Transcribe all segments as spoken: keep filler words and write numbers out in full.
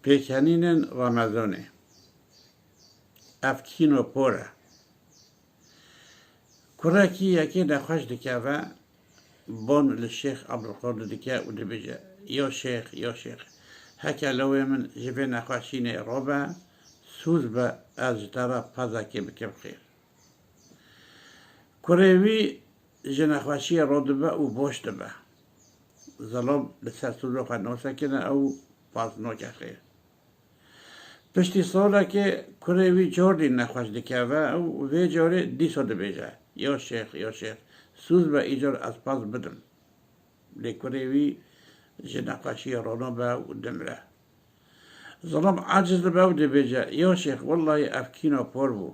Pêkenînên Remezanê. Ev kîno por e. Kurekî yekê nexweş dikeve, bon li Şêx Ebdulqadir dike û dibêje, "Ya Şêx, ya Şêx, heke lawê min ji vê nexweşînê rabe, sûz be ez ji te re pezekê bikim xêr." Kurê wî ji nexweşiyê radibe û boş dibe. Zilam li ser sûza xwe nasekine ew paz nake xêr. Piştî salekê kurê wî cardî nexweş dikeve û vê carê dîsa dibêje, "Ya şêx, ya şêx, sûz be îcar ez paz bidim." Lê kurê wî ji nexweşiyê ranabe û dimire. Zilam aciz dibe û dibêje, "Ya şêx, wellahî ev kîna por bû."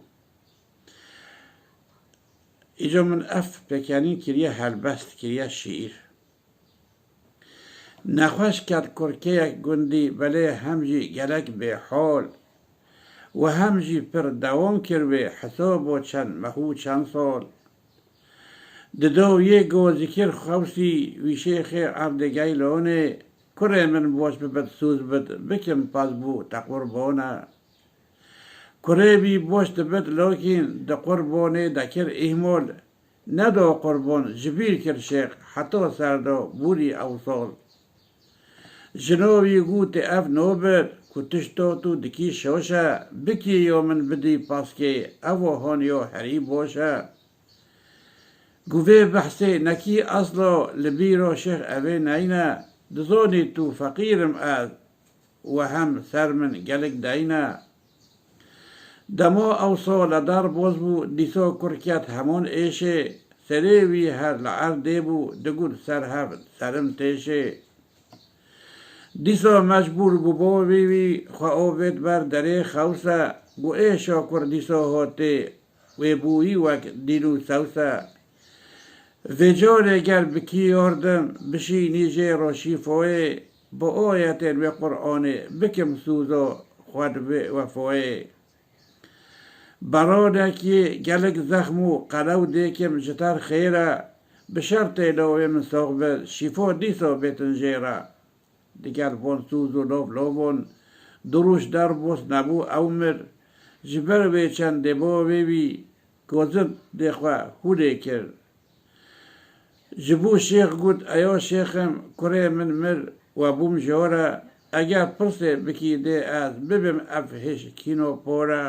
Îca min ev pêkenîn kiriye helbest, kiriye şiîr. Nexweş ket kurkeyek gundî, belê hem jî gelek bêhol. We hem jî pir dewam kir wê, hesabo çend meh û çend sal. Dido yê go zikir xewsî wî şêxê erdê geylanê, "Kurê min boş bibit, sûz bit, bikim paz bû te qurbana." Kurê wî boş dibit, lokîn di qurbonê dekir îhmol. Nedo qurbon, ji bîr kir şêx, heta serdo bûrî ew sal. Jino wî gotê, "Ev nobir ku tişto tu dikî şoş e, bikî yo min bidî paskê, evo hon yo herî boş e." Ku vê behsê nekî aslo li bîro şêx evê neyne, dizonî tu feqîr im ez, we hem ser min gelek deyne. Dema ew sole dar boz bû, dîso kur ket hemûn êşê, serê wî her li erdê bû, digot ser hev serim têşê. Dîso mecbûr bû bo vî wî, xwe ovêt ber derê xewse, got, "Ê şokur dîso hotê, wê bûyî wek dîn û sewse. Vê carê ger bikî yardim, bişînî jê roşî foyê, bi oyetên wê Qur'anê, bikim sûzo xwe di wê wefoyê." Baronekî gelek zexm û qelew dêkim ji ter xêr e, bi şertê lawê min sox bi, şîfo dîso bêtin jê re. Digel von sûz û lov lovon, du roj der bos nebû ew mir, ji ber wê çendê bo wê wî, kozin dê xwe hûlê kir. Ji bo şêx got, "Eyo şêxim, kurê min mir, we bûm jore, eger pirsê bikî dê ez bibim ev hêş kîno pore."